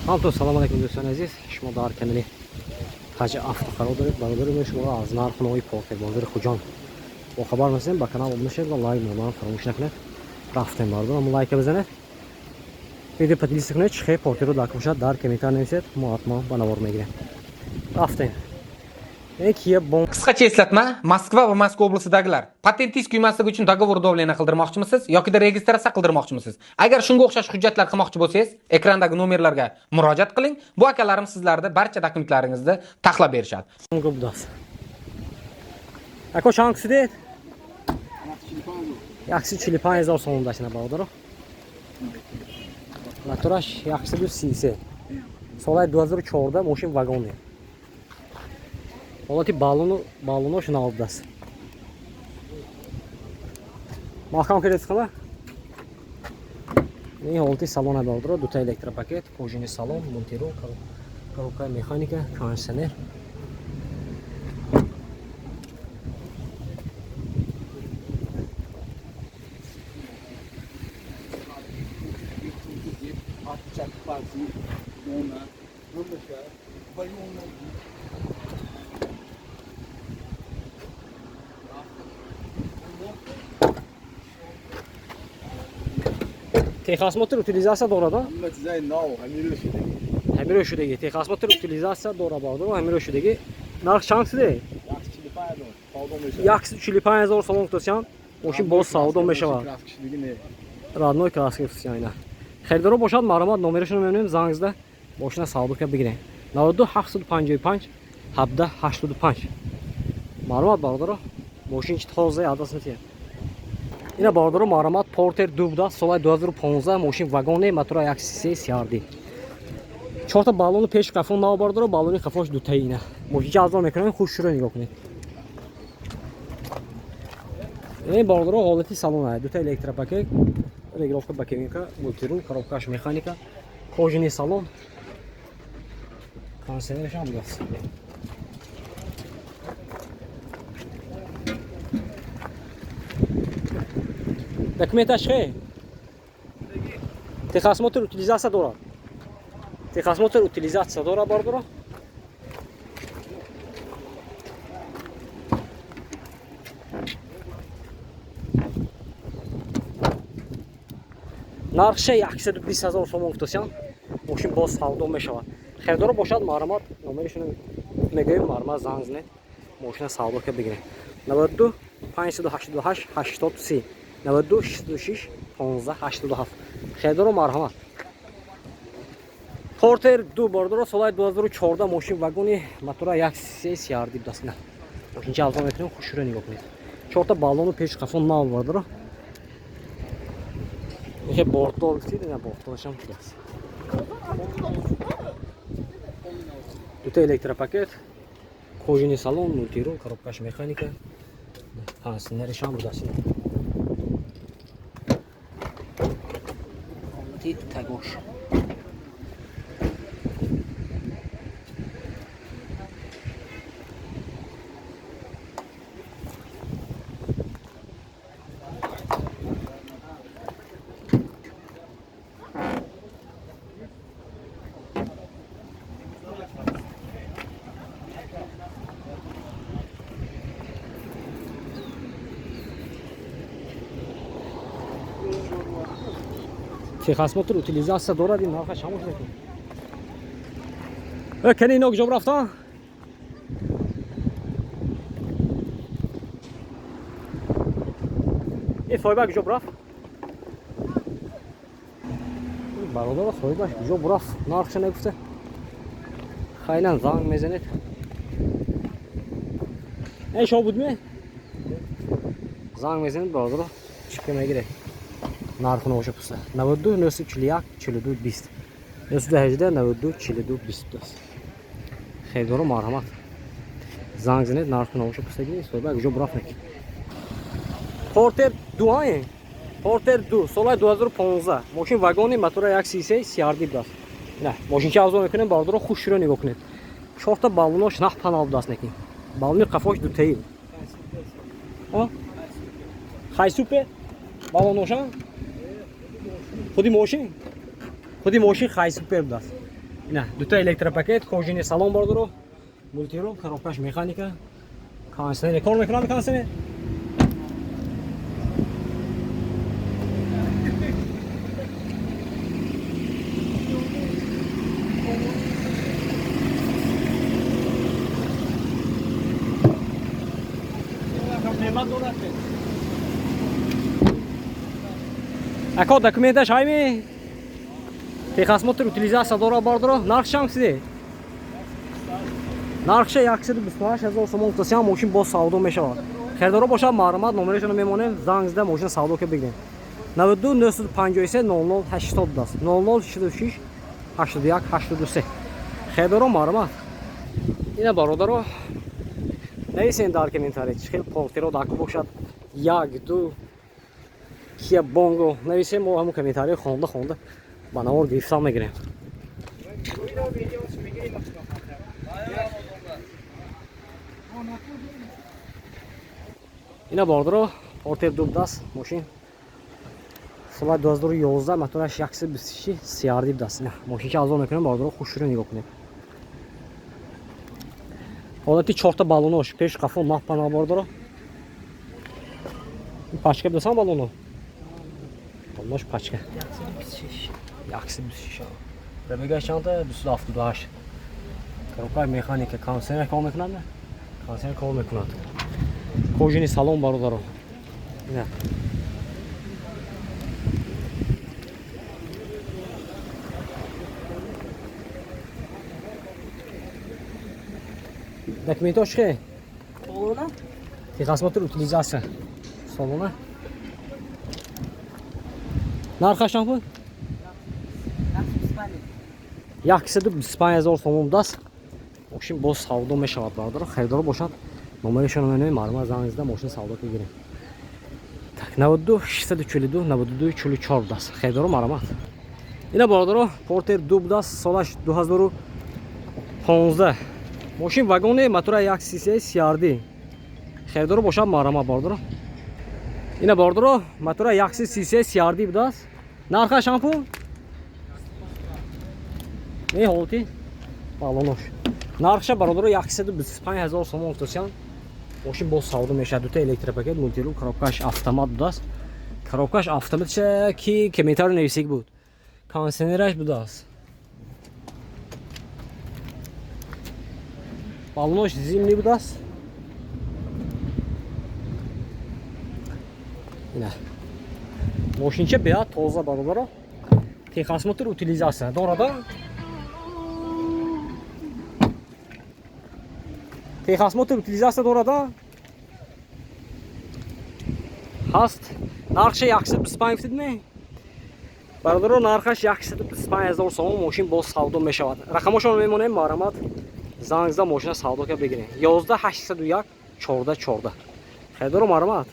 Ҳамтон салом алайкум, дӯстони азиз. Шумо дар канали Таҷи Авто қарор доред. Бародари мо шуморо аз нарху Портер бозори Хуҷанд бохабар месозем. Ба канал обуна шавед ва лайк мондан фаромӯш накунед. Рафтем, бародарам, лайка бизанед, видео поделиться кунед. Чӣ хел Портеро дар бошад, дар комментар нависед, мо ҳатман ба навор мегирем. Рафтем. Кия бон. Qisqacha eslatma: Moskva va Moskva oblastиdagilar, patentingiz kuymasligi uchun договор давления qildirmoqchimisiz yokida registratsiya qildirmoqchimisiz? Agar shunga o'xshash hujjatlar qilmoqchi bo'lsangiz, ekrandagi nomerlarga murojaat qiling. Bu akalarim sizlarni barcha dokumentlaringizni taxlab berishadi. Будааст. Ако, чанд кусидед? 145 000 сомон дашина, бародаро. Мотораш 133, солаи 2014, мошин вагоне, ҳолати баллону баллонош нав будааст. Маҳкам кардед хала. Ин ҳолати салона, бародаро: дута электропакет, кожаный салон, мультируль, коробкаи механика, кондиционер. Техосмотр, утилизация дорад? Ҳама чизаи нав, ҳамиро шудаги. Ҳамиро шудаги, техосмотр, утилизация дора, бародаро, ҳамиро шудаги. Нарх чанд шуде? 145 000 савдо мешавад. 145 000 сомон гуфтасян, мошин боз савдо мешавад. Краска шудаги не. Родной краска гуфтасян. Ина харидоро бошад, марҳамат, номерашонро мемонем, занг зада мошина савдо кар бигирем. 92 755 17 85. Марҳамат, бародаро, мошин чи тоза, адас натия. Ина, бародаро, марҳамат, Портер 2 буда, солаи 2015, мошин вагоне, мотора 1.3 CRD, чорта баллону пеш қафо нав, бародаро, баллони қафош дутаи. Ина мошинча азор мекунем, хушшуро нигоҳ кунед. Ин, бародаро, ҳолати салона: дута электропакет, регулировка боковинка, мультируль, коробкаш механика, кожаный салон, кондиционераш ҳам будааст. Документаш хе, техосмотр, утилизация дорад, техосмотр, утилизация дорад, бародаро. Нархша 120 000 сомон гуфтасян, мошин боз савдо мешавад. Харидоро бошад, марҳамат, номерашонро мегӯем, марҳамат, занг занед, мошина савдо ка бигирем. 92 588 80 30, 92 66 15 87. Харидоро, марҳамат. Портер 2, бародаро, солаи 2014, мошин вагони, мотора 1.3 CRD будааст. На мошинча авзо мекунем, хушро нигоҳ кунед. Чорта баллону пеш қафо нав, бародаро. Ихе бортдор гуфтид, ина бортдорашам будааст. Дута электропакет, кожаный салон, мультируль, коробкаш механика, кондиционерашам будааст. Ҳолати тагош. Техосмотр, утилизация дорад. Ин нархаш ҳамош мекунад. Кани, ино куҷо рафтан? Ин соҳиба куҷо рафт, бародаро? Соҳибаш куҷо рафт? Нархша нагуфта. Хайлан занг мезанед. Эй, шо будме? Занг мезанед, бародаро, чипка мегиред, нарху ноша пуста. 92 941 42 20, 918 92 42 20 аст. Харидоро, марҳамат, занг занед, нарху ноша пуста гиред. Соҳиба куҷо бурафт неки? Портер 2 ае, Портер 2, солаи 2015, мошин вагони, мотора 1.33 CRD будааст. На мошинча авзо мекунем, бародаро, хушро нигоҳ кунед. Чорта баллонош нах панал будааст, неки баллони қафош дутаи. Хай, супер баллоноша. Худи мошин хай супер будааст. Ина, дута электропакет, кожаный салон бардоро, мультирул, коробкаш механика, кондиционер кор мекунад, кондиционер. Ако документаш ҳайми? Техосмотр, утилизация дора бардоро, нархшам киде? Нархша 128 ҳазор сомон гуфтасиам, мошин боз савдо мешавад. Харидоро бошад, маълумот номерашонро мемонем, занг зада мошин савдо ки бигирем. 92 953 00 80 аст. 00 46 81 83. Харидоро маълумот. Ина бародаро, нависен дар комментарий, чӣ хел портеро даку бошад. 1 2 Кия Бонго нависем, мо ҳамун комментарий хонда хонда ба навор гирифта мегирем. Ина бардоро, Портер 2 даст мошин. Соли 2011, мотораш 126 CRD даст. Ина мошинча азон мекунем, бардоро, хушро нигоҳ кунед. Ҳолати чорта баллонош пеш қафо напана бардоро. Ин пачка бидасан баллоно. Баллонош пачка. 126. Пробегаш чанда? 278. Коробка механика, кондиционер кор мекунад? Кондиционер кор мекунад. Кожаный салон бародаро. Ина. Документош хе? Салона? Техосмотр, утилизация. Салона. Нархаш чанд буд? 125 ҳазор сомон будааст. Мошин боз савдо мешавад бародаро, харидоро бошад, номерашонро менавем, маълумот занг зада мошин савдо бигирем. Так, 92 642 92 44 будааст. Харидоро маълумот. Ина бародаро, Портер 2 будааст, солаш 2015. Мошин вагоне, мотора 133 CRD. Харидоро бошад, маълумот бародаро. Ина бародаро, мотора 133 CRD будааст. Нархаш чанд пул? Не ҳолати? Балонош. Нархша бародаро 125 ҳазор сомон гуфтасиям. Мошин боз савдо мешавад. Дута электропакет, мультирул, коробкаш автомат будааст. Коробкаш автоматша ки комментарио нависик буд. Кондиционераш будааст. Балонош зимний будааст. Ина. Мошинча беҳад тоза бародаро. Техосмотр, утилизация дорада. Техосмотр, утилизация дорада. Ҳаст. Нархша 125 гуфтид ме? Бародаро, нархаш 125 ҳазор сомон, мошин боз савдо мешавад. Рақамошонро мемонем, марҳамат занг зада мошина савдо ка бигирем. 11 801 14 14. Харидоро марҳамат.